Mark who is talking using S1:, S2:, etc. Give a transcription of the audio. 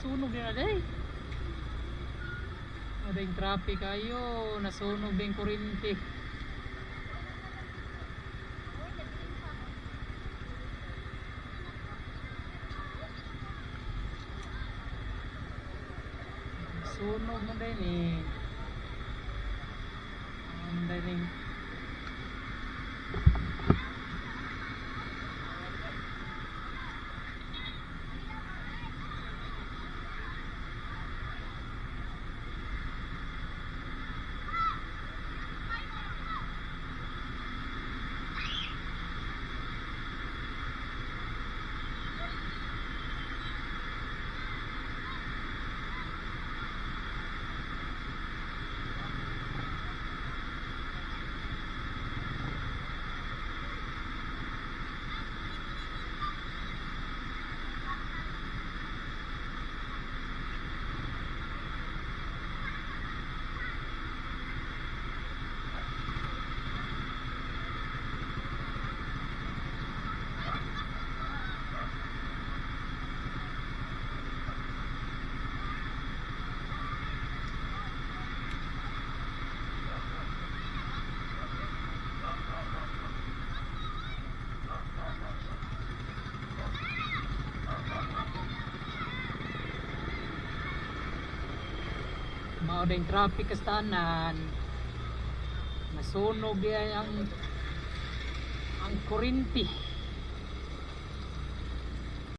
S1: Nasunog din na day. Mao yung traffic kayo, nasunog din kuryente. Sunog man din eh. Ang daling. Mao din traffic kastanan. Nasunog di ay ang kuryente.